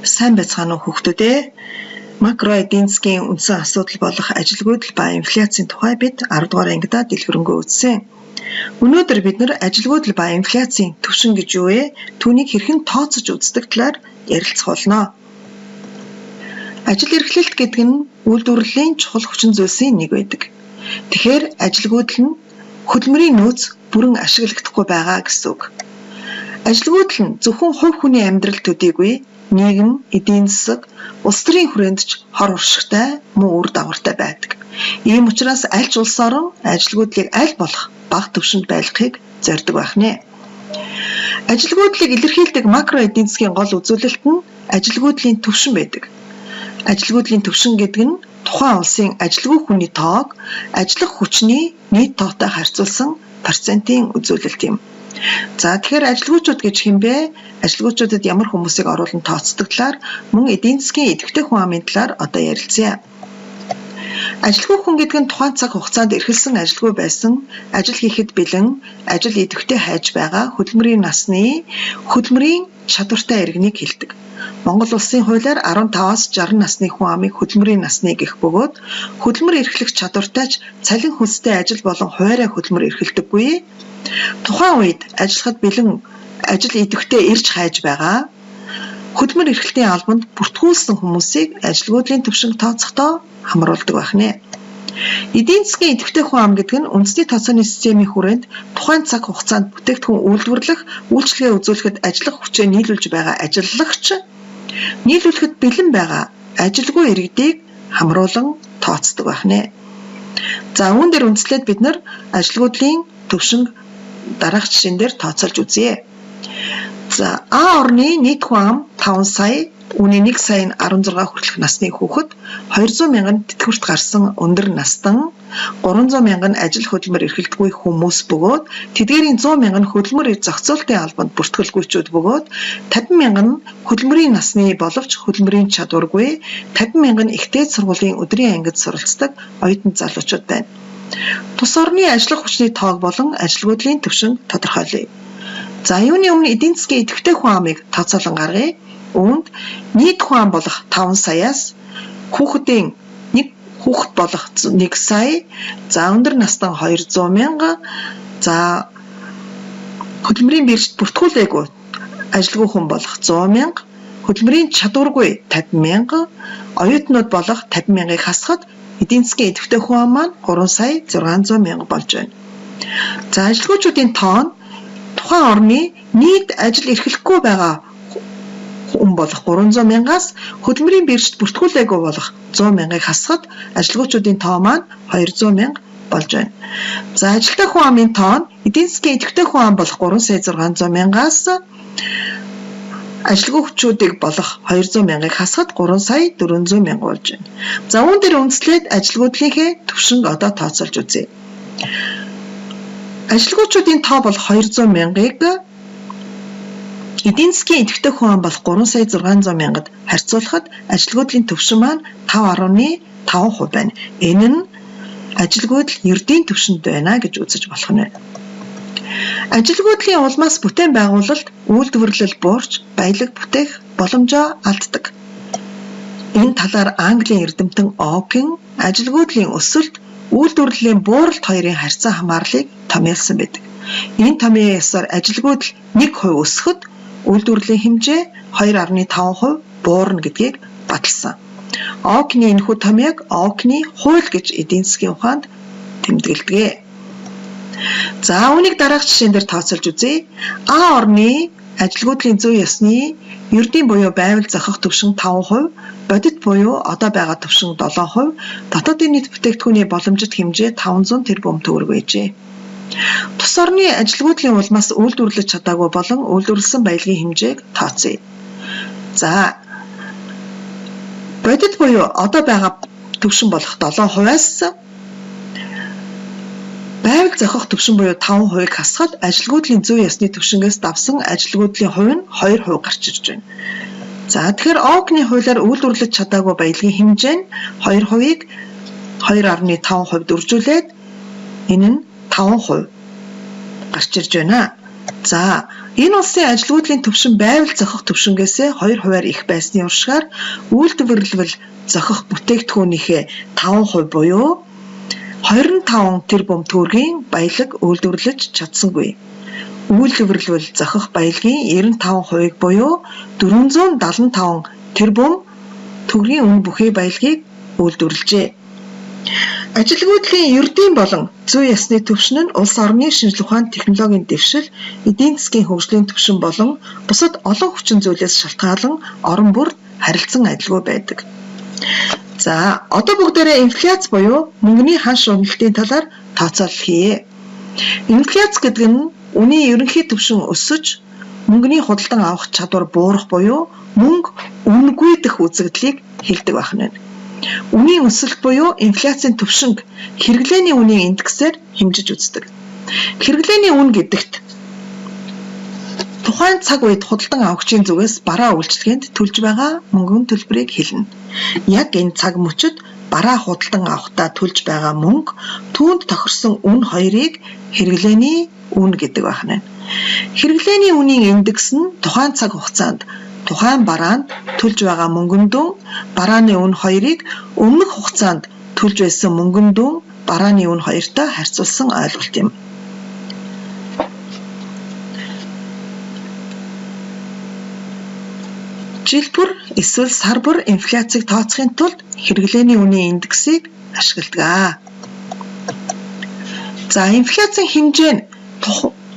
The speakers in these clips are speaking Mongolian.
Сайн байцгаана уу хүүхдүүд ээ. Макро эдийн засгийн үндсэн асуудал болох ажилгүйдэл ба инфляцийн тухай бид 10 дугаар ангидаа дэлгэрэнгүй үзсэн. Өнөөдөр бид нар ажилгүйдэл ба инфляцийн түвшин гэж юу вэ? Түүнийг хэрхэн тооцож үздэг талаар ярилцах болно. Ажил эрхлэлт гэдэг нь үйлдвэрлэлийн чухал хүчин зүйлсийн нэг байдаг. Тэгэхээр ажилгүйдэл нь хөдөлмөрийн нөөц бүрэн ашиглагдахгүй байгаа гэсэн үг. Ажилгүйдэл нь зөвхөн хувь хүний амьдрал төдийгүй нийгэм, эдийн засаг, улс төрийн хүрээнд ч хор хуршигтай, мөн үр дагавартай байдаг. Ийм учраас аль ч улс орон ажилгүйдлийг аль болох бага түвшинд байлгахыг зорьдог байх нэ. Ажилгүйдлийг илэрхийлдэг макро эдийн засгийн гол үзүүлэлт нь ажилгүйдлийн түвшин байдаг. Ажилгүйдлийн түвшин гэдэг нь тухайн улсын ажилгүй хүний тоог ажиллах хүчний нийт тоотой харьцуулсан процентын үзүүлэлт юм. За, тэгэхээр ажилгүйчүүд гэж хэн бэ? Ажилгүйчүүдэд ямар хүмүүсийг оруулан тооцдог талаар, мөн эдийн засгийн идэвхтэй хүн амын талаар одоо ярилцъя. Ажилгүй хүн гэдэг нь тухайн цаг хугацаанд эрхэлсэн ажилгүй байсан, ажил хийхэд бэлэн, ажил идэвхтэй хайж байгаа хөдөлмөрийн насны, хөдөлмөрийн чадвартай иргэнийг хэлдэг. Монгол улсын хуулиар 15-аас 60 насны хүн амыг хөдөлмөрийн насны гэх бөгөөд хөдөлмөр эрхлэх чадвартай ч цалин хөлстэй ажил болон хувиараа хөдөлмөр эрхэлдэггүй. Тухайн үед ажиллахад бэлэн, ажил идэвхтэй ирж хайж байгаа, хөдөлмөр эрхлэлтийн албанд бүртгүүлсэн хүмүүсийг ажилгүйдлийн түвшинг тооцохдоо хамруулдаг байх нэ. Эдийн засгийн идэвхтэй хүн ам гэдэг нь үндэсний тооцооны системийн хүрээнд тухайн цаг хугацаанд бүтээгдэхүүн үйлдвэрлэх, үйлчилгээ үзүүлэхэд ажиллах хүчээ нийлүүлж байгаа ажиллагч, нийлүүлэхэд бэлэн байгаа ажилгүй иргэдийг хамруулан тооцдог байх нэ. За, үүн дээр үндэслээд бид нар ажилгүйдлийн түвшинг дараах жишээн дээр тооцоолж үзье. За, А орны нийт хүн ам 5 сая, үүний 1 сая нь 16 хүртэлх насны хүүхэд, 200 мянган тэтгэврт гарсан өндөр настан, 300 мянган ажил хөдөлмөр эрхэлдэггүй хүмүүс бөгөөд тэдгээрийн 100 мянган хөдөлмөр зохицуултын албанд бүртгэлгүйчүүд бөгөөд 50 мянган хөдөлмөрийн насны боловч хөдөлмөрийн чадваргүй, 50 мянган их дээд сургуулийн өдрийн ангид суралцдаг оюутан залуучууд байна. Тус орны ажиллах хүчний тоог болон ажилгүйдлийн түвшинг тодорхойлъё. За, юуны өмнө эдийн засгийн идэвхтэй хүн амыг тооцоолон гаргая. Үүнд нийт хүн ам болох 5 саяас хүүхдийн нэг хүүхэд болох 1 сая, за, өндөр настан 200 мянга, за, хөдөлмөрийн биржид бүртгүүлээгүй ажилгүй хүн болох 100 мянга, хөдөлмөрийн чадваргүй 50 мянга, оюутнууд болох 50 мянгыг хасахад эдийн засгийн идэвхтэй хүн ам маань 3 сая 600 мянга болж байна. За, ажилгүйчүүдийн тоо нь тухайн орны нийт ажил эрхлэхгүй байгаа хүн болох 300 мянгаас хөдөлмөрийн биржид бүртгүүлээгүй болох 100 мянгыг хасахад ажилгүйчүүдийн тоо маань 200 мянга болж байна. За, ажилтай хүн амын тоо нь эдийн засгийн идэвхтэй хүн ам болох 3 сая 600 мянгаас ажилгүйчүүдийг болох 200 мянгыг хасахад 3 сая 400 мянга болж байна. За, үүн дээр үндэслээд ажилгүйдлийнхээ түвшинг одоо тооцоолж үзье. Ажилгүйчүүдийн тоо болох 200 мянгыг эдийн засгийн идэвхтэй хүн ам болох 3 сая 600 мянгад харьцуулахад ажилгүйдлийн түвшин маань 5.5% байна. Энэ нь ажилгүйдэл ердийн түвшинд байна гэж үзэж болох нь. Ажилгүйдлийн улмаас бүтээн байгуулалт, үйлдвэрлэл буурч, баялаг бүтээх боломжоо алддаг. Энэ талаар Английн эрдэмтэн Окин ажилгүйдлийн өсөлт, үйлдвэрлэлийн бууралт хоёрын харьцан хамаарлыг томьёолсон байдаг. Энэ томьёо ёсоор ажилгүйдэл 1% өсөхөд үйлдвэрлэлийн хэмжээ 2.5% буурна гэдгийг баталсан. Окны энэхүү томьёог Окны хууль гэж эдийн засгийн ухаанд тэмдэглэдэг. За, үүнийг дараах жишээн дээр тооцоолж үзье. А орны ажилгүйдлийн зүй ёсны ердийн буюу байвал зохих түвшин 5%, бодит буюу одоо байгаа түвшин 7%, дотоодын нийт бүтээгдэхүүний боломжит хэмжээ 500 тэрбум төгрөг байжээ. Тус орны ажилгүйдлийн улмаас үйлдвэрлэж чадаагүй болон үйлдвэрлэсэн баялагын хэмжээг тооцъё. За, бодит буюу одоо байгаа түвшин болох 7%-аас байвал зохих түвшин буюу 5%-ыг хасахад ажилгүйдлийн зүй ёсны түвшингээс давсан ажилгүйдлийн хувь нь 2% гарч ирж байна. За, тэгэхээр Окны хуулиар үйлдвэрлэж чадаагүй баялагын хэмжээ нь 2%-ыг 2.5% үржүүлээд энэ нь 5% гарч ирж байна. За, Энэ улсын ажилгүйдлийн түвшин байвал зохих түвшингээсээ 2 хувиар их байсны уршгаар үйлдвэрлэвэл зохих бүтээгдэхүүнийхээ 5% буюу 25 тэрбум төгрөгийн баялаг үйлдвэрлэж чадсангүй. Үйлдвэрлэвэл зохих баялагын 95%-ыг буюу 475 тэрбум төгрөгийн үнэ бүхий баялагийг үйлдвэрлэжээ. Ажилгүйдлийн ердийн болон зүй ёсны түвшин нь улс орны шинжлэх ухаан технологийн дэвшил, эдийн засгийн хөгжлийн түвшин болон бусад олон хүчин зүйлээс шалтгаалан орон бүр харилцан адилгүй байдаг. За, одоо бүгдээрээ инфляц буюу мөнгөний ханш уналтын талаар тооцоолол хийе. Инфляц гэдэг нь үнийн ерөнхий түвшин өсөж, мөнгөний худалдан авах чадвар буурах буюу мөнгө үнэгүйдэх үзэгдлийг хэлдэг байх нь. Үнийн өсөлт буюу инфляцийн түвшинг хэрэглээний үнийн индексээр хэмжиж үздэг. Хэрэглээний үн гэдэгт тухайн цаг үед худалдан авагчийн зүгээс бараа үйлчилгээнд төлж байгаа мөнгөн төлбөрийг хэлнэ. Яг энэ цаг мөчид бараа худалдан авахдаа төлж байгаа мөнгө түүнд тохирсон үн хоёрыг хэрэглээний үн гэдэг байх нь. Хэрэглээний үнийн индекс нь тухайн цаг хугацаанд тухайн бараанд төлж байгаа мөнгөн дүн барааны үн хоёрыг өмнөх хугацаанд төлж байсан мөнгөн дүн барааны үн хоёртой харьцуулсан ойлголт юм. Жил бүр эсвэл сар бүр инфляцийг тооцохын тулд хэрэглээний үнийн индексийг ашигладаг. За, инфляцийн хэмжээ нь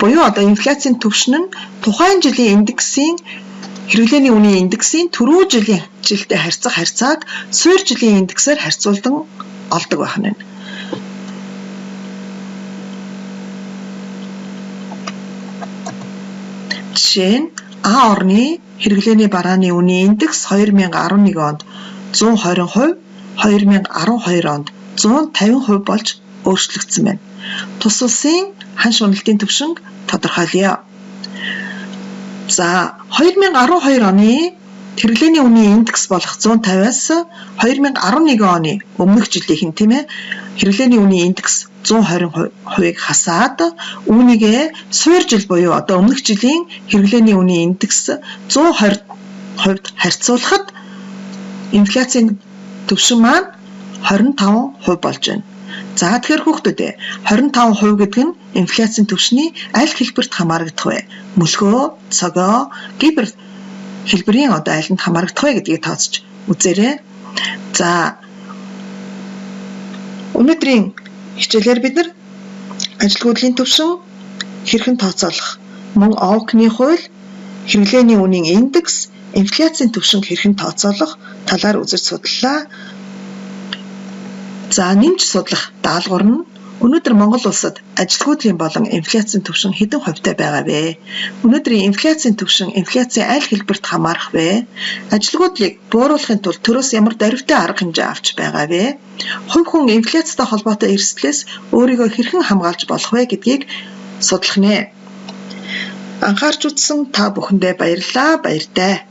буюу одоо инфляцийн түвшин нь тухайн жилийн индексийн хэрэглээний үнийн индексийн түрүү жилийн жилтэй харьцах харьцааг суур жилийн индексээр харьцуулдан олдог байх нь. Жишээ нь А орны хэрэглээний барааны үнийн индекс 2011 онд 120%, 2012 онд 150% болж өөрчлөгдсөн байна. Тус улсын ханш уналтын түвшинг тодорхойлъё. За, 2012 оны хэрэглээний үнийн индекс болох 150-аас 2011 оны өмнөх жилийнх нь, тийм ээ, хэрэглээний үнийн индекс 120%-ыг хасаад үүнийгээ суур жил буюу одоо өмнөх жилийн хэрэглээний үнийн индекс 120%-д харьцуулахад инфляцийн түвшин маань 25% болж байна. За, тэгэхээр хүүхдүүд ээ, 25% гэдэг нь инфляцийн түвшний аль хэлбэрт хамаарагдах вэ? Мөлхөө, цогоо, гипер хэлбэрийн одоо алинд хамаарагдах вэ гэдгийг тооцож үзээрэй. За, өнөөдрийн хичээлээр бид нар ажилгүйдлийн түвшин хэрхэн тооцоолох, мөн Оукны хууль, хэрэглээний үнийн индекс, инфляцийн түвшинг хэрхэн тооцоолох талаар үзэж судлаа. За, нэмж судлах даалгавар нь өнөөдөр Монгол улсад ажилгүйдлийн болон инфляцийн түвшин хэдэн хувьтай байгаа вэ? Өнөөдрийн инфляцийн түвшин инфляцийн аль хэлбэрт хамаарах вэ? Ажилгүйдлийг бууруулахын тулд төрөөс ямар дөрвтэй арга хэмжээ авч байгаа вэ? Хувь хүн инфляцтай холбоотой эрсдлээс өөрийгөө хэрхэн хамгаалж болох вэ гэдгийг судлах нэ. Анхаарч үзсэн та бүхэндээ баярлалаа. Баяртай.